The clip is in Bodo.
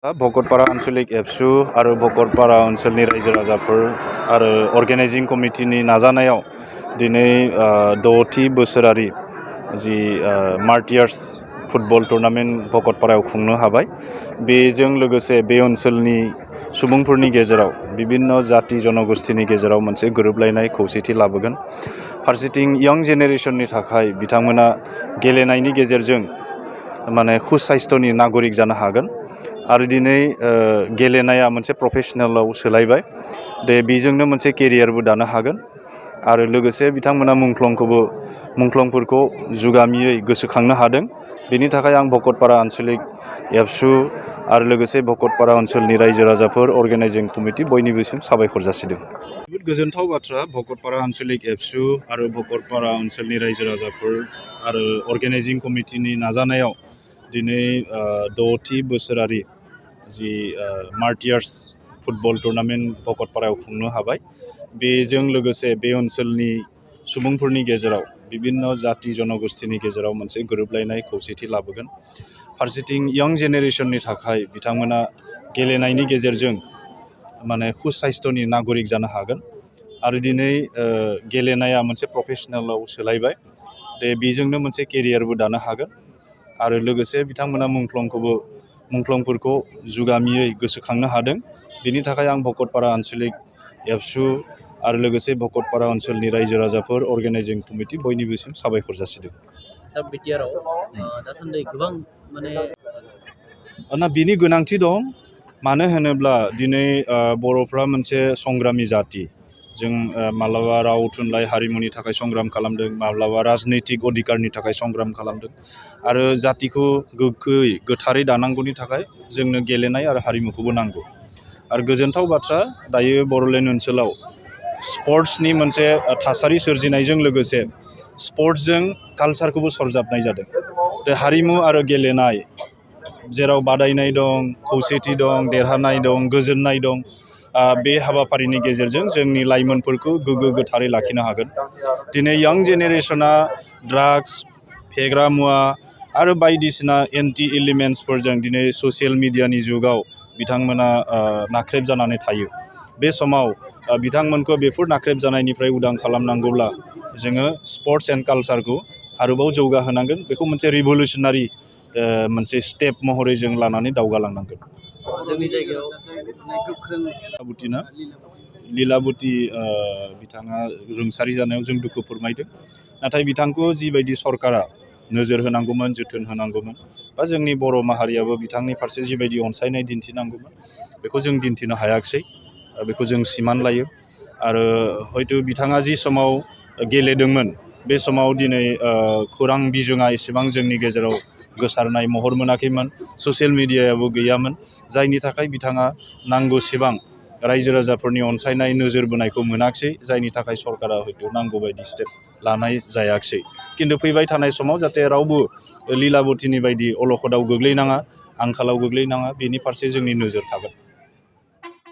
भकतपारा आन्सलिक एबसु आरो भकतपारा ओनसोलनि रायजो राजाफोर आरो अर्गेनाइजिं कमिटिनि नाजानायाव दिनै 6थि बोसोरारि जि मार्टियार्स फुटबल टुर्नामेन्ट भकतपारायाव खुंनो हाबाय। बेजों लोगोसे बे ओनसोलनि सुबुंफोरनि गेजेराव बिभिन्न जाति जनगोष्ठीनि गेजेराव मोनसे गोरोबलायनाय खौसेथि लाबोगोन। फारसेथिं यंग जेनेरेशननि थाखाय बिथांमोना गेलेनायनि गेजेरजों सुसास्थ्यनि नागरिक जानो हागोन आरो दिनै गेलेनाया मोनसे प्रफेशनेलाव सोलायबाय। बेजोंनो मोनसे केरियारबो दानो हागोन आरो लोगोसे बिथांमोना मुंख्लंफोरखौ जुगामियै गोसोखांनो हादों। बेनि थाखाय आं भकतपारा आन्सलिक एबसु आरो लोगोसे भकतपारा ओनसोलनि रायजो राजाफोर अर्गेनाइजिं कमिटि बयनिबोसिम साबायखर जासिदों। जोबोद गोजोनथाव बाथ्रा भकतपारा आन्सलिक एबसु आरो भकतपारा ओनसोलनि रायजो राजाफोर आरो अर्गेनाइजिं कमिटिनि नाजानायाव दिनै 6थि बोसोरारि जि मार्टियार्स फुटबल टुर्नामेन्ट भकतपारायाव खुंनो हाबाय। बेजों लोगोसे बे ओनसोलनि सुबुंफोरनि गेजेराव बिभिन्न जाति जनगोष्ठीनि गेजेराव मोनसे गोरोबलायनाय खौसेथि लाबोगोन। फारसेथिं यंग जेनेरेशननि थाखाय बिथांमोना गेलेनायनि गेजेरजों सुसास्थ्यनि नागरिक जानो हागोन आरो दिनै गेलेनाया मोनसे प्रफेशनेलाव सोलायबाय। बेजोंनो मोनसे केरियारबो दानो हागोन आरो लोगोसे बिथांमोना मुंख्लंफोरखौ जुगामियै गोसोखांनो हादों। बेनि थाखाय आं भकतपारा आन्सलिक एबसु आरो लोगोसे भकतपारा ओनसोलनि रायजो राजाफोर अर्गेनाइजिं कमिटि बयनिबोसिम साबायखर जासिदों। दासान्दि गोबां बिनि गोनांथि दं। मानो होनोब्ला दिनै बर'फ्रा मोनसे संग्रामि जाति। जों माब्लाबा राव थुनलाइ हारिमुनि थाखाय संग्राम खालामदों, माब्लाबा राजनैतिक अधिकारनि थाखाय संग्राम खालामदों आरो जातिखौ गोथारै दानांगौनि थाखाय जोंनो गेलेनाय आरो हारिमुखौबो नांगौ। आरो गोजोनथाव बाथ्रा दायो बर'लेण्ड ओनसोलाव स्पर्ट्सनि मोनसे थासारि सोरजिनायजों लोगोसे स्पर्ट्सजों कालचारखौबो सरजाबनाय जादों। हारिमु आरो गेलेनाय जेराव बादायनाय दं, खौसेथि दं, देरहानाय दं, गोजोननाय दं, बे हाबाफारिनि गेजेरजों जोंनि लाइमोनफोरखौ गोथारै लाखिनो हागोन। दिनै यंग जेनेरेशना ड्राग्स, फेग्रा मुवा आरो बायदिसिना एन्टि एलिमेन्ट्सफोरजों दिनै ससियेल मिडियानि जुगाव बिथांमोना नाख्रेब जानानै थायो। बे समाव बिथांमोनखौ बेफोर नाख्रेब जानायनिफ्राय उदां खालामनांगौब्ला जोङो स्पर्ट्स एन्ड कालचारखौ आरोबाव जौगाहोनांगोन। बेखौ मोनसे रिभलिउसनारि मोनसे स्टेप महरै जों लानानै दावगालांनांगोन। जोंनि जायगायाव लीलाबती बिथाङा रुंसारि जानायाव जों दुखु फोरमायदों। नाथाय बिथांखौ जिबायदि सरकारा नोजोर होनांगौमोन, जोथोन होनांगौमोन, बा जोंनि बर' माहारियाबो बिथांनि फारसे जिबायदि अनसायनाय दिन्थिनांगौमोन बेखौ जों दिन्थिनो हायाखिसै। बेखौ जों सिमान लायो आरो हयथ' बिथाङा जि समाव गेलेदोंमोन बे समाव दिनै खौरां बिजोङा एसेबां जोंनि गेजेराव गोसारनाय महर मोनाखैमोन, ससियेल मिडियायाबो गैयामोन, जायनि थाखाय बिथाङा नांगौसेबां रायजो राजाफोरनि अनसायनाय नोजोर बोनायखौ मोनाखिसै, जायनि थाखाय सरकारा हयथ' नांगौ बायदि स्टेप लानाय जायाखिसै। खिन्थु फैबाय थानाय समाव जाहाथे रावबो लीलाबतीनि बायदि अलखदाव गोग्लैनाङा, आंखालाव गोग्लैनाङा, बेनि फारसे जोंनि नोजोर थागोन।